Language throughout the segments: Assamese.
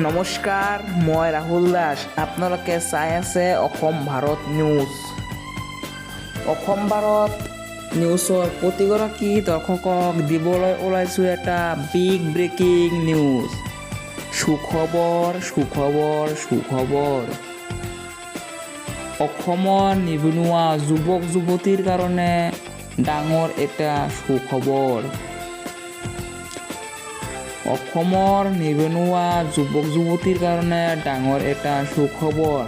নমস্কাৰ, মই ৰাহুল দাস। আপোনালোকে চাই আছে অসম ভাৰত নিউজ। অসম ভাৰত নিউজৰ প্ৰতিগৰাকী দৰ্শকক দিবলৈ ওলাইছোঁ এটা বিগ ব্ৰেকিং নিউজ। সুখবৰ, সুখবৰ, সুখবৰ! অসমৰ নিবনুৱা যুৱক যুৱতীৰ কাৰণে ডাঙৰ এটা সুখবৰ। অসমৰ নিবনুৱা যুৱক যুৱতীৰ কাৰণে ডাঙৰ এটা সুখবৰ।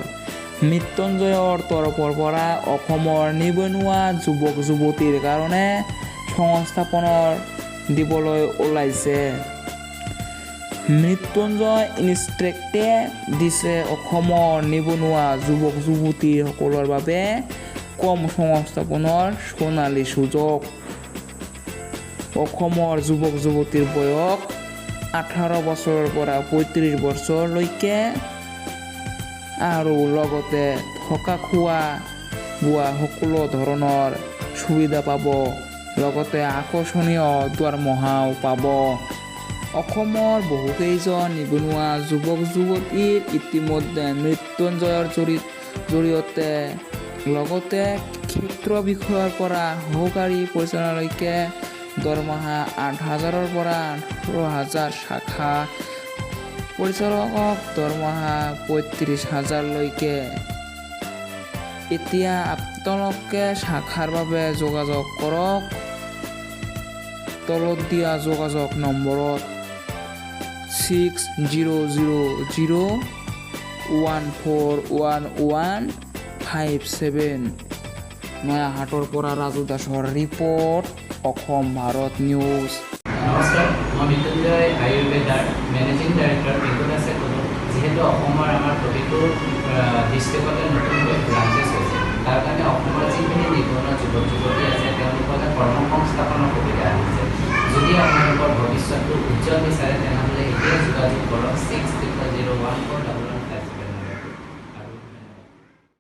মৃত্যুঞ্জয়ৰ তৰফৰ পৰা অসমৰ নিবনুৱা যুৱক যুৱতীৰ কাৰণে সংস্থাপনৰ দিবলৈ ওলাইছে। মৃত্যুঞ্জয় ইনষ্টিটিউটে দিছে অসমৰ নিবনুৱা যুৱক যুৱতীসকলৰ বাবে কৰ্ম সংস্থাপনৰ সোণালী সুযোগ। অসমৰ যুৱক যুৱতীৰ বয়স 18 বছৰৰ পৰা 35 বছৰলৈকে আৰু লগতে থকা, খোৱা বোৱা সকলো ধৰণৰ সুবিধা পাব, লগতে আকৰ্ষণীয় দৰমহাও পাব। অসমৰ বহুকেইজন নিবনুৱা যুৱক যুৱতীৰ ইতিমধ্যে মৃত্যুঞ্জয়ৰ জৰিয়তে লগতে ক্ষেত্ৰ বিষয়াৰ পৰা সহকাৰী পৰিচালনালৈকে দৰমহা 8 হাজাৰৰ পৰা 18 হাজাৰ, শাখা পৰিচালকক দৰমহা 35 হাজাৰলৈকে। এতিয়া আপোনালোকে শাখাৰ বাবে যোগাযোগ কৰক তলত দিয়া যোগাযোগ নম্বৰত: 6000141157। নয়াহাটৰ পৰা ৰাজু দাসৰ ৰিপৰ্ট, অসম ভাৰত নিউজ। নমস্কাৰ, মই মৃত্যুঞ্জয় আয়ুৰ্বেদাৰ মেনেজিং ডাইৰেক্টৰ পিংকু দাসে ক'লোঁ। যিহেতু অসমৰ আমাৰ প্ৰতিটো ডিষ্ট্ৰিক্টতে নতুনকৈ ব্ৰাঞ্চেছ হৈছে, তাৰ কাৰণে অসমৰ যিখিনি নিবনুৱা যুৱক যুৱতী আছে, তেওঁলোকলে কৰ্ম সংস্থাপনৰ সুবিধা আহিছে। যদি আপোনালোকৰ ভৱিষ্যতটো উজ্জ্বল বিচাৰে, তেনেহ'লে এতিয়াই যোগাযোগ কৰক 6000014111।